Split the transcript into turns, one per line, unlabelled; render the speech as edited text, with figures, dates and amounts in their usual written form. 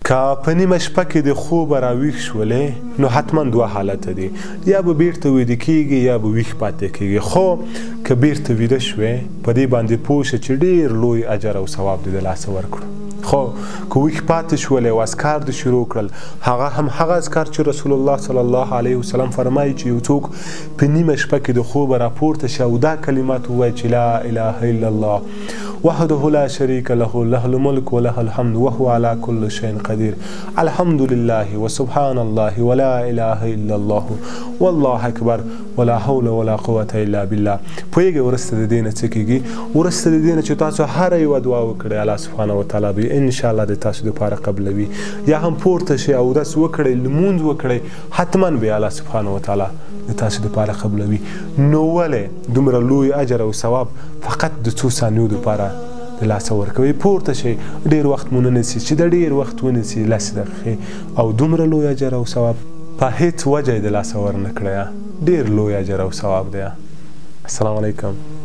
که په نیمه شپه کې د خوبه راویښ شولې، نو حتما دوه حالته دي: یا به بیرته ویده کیږي، یا به ویښ پاتې کیږي. خو که بیرته ویده شوې، په دې باندې پوه شه چې ډیر لوی اجر او ثواب دې د لاسه ورکړو. خو که ویښ پاتې شولې او اذکار دې شروع کړل، هغه هم هغه اذکار چې رسول الله صلی الله علیه وسلم فرمایي چې یو څوک په نیمه شپه کې د خوبه راپورته شي او دا کلمات ووایي چې لا اله الا الله وحده لا شريك له، له الملك وله الحمد وهو على كل شيء قدير، الحمد لله وسبحان الله ولا اله الا الله والله اکبر ولا حول ولا قوة الا بالله. پوهېږئ وروسته د دې نه څه کېږي؟ وروسته د دې نه چې تاسو هره یوه دعا وکړئ، الله سبحانه وتعالی به ان شاء الله د تاسو دپاره قبلوي. یا هم پورته شئ، اودس وکړئ، لمونځ وکړئ، حتما به الله سبحانه وتعالی د تاسو دپاره قبلوي. نو ولې دومره لوی اجر او ثواب فقط د څو ثانیو دپاره د لاسه ورکوي؟ پورته شئ، ډېر وخت مو نه نیسي، چې د ډېر وخت ونیسي 10 دقیقې، او دومره لوی اجر او ثواب په هیڅ وجه یې د لاسه ورنه کړئ. ډېر لوی اجر او ثواب دی. السلام علیکم.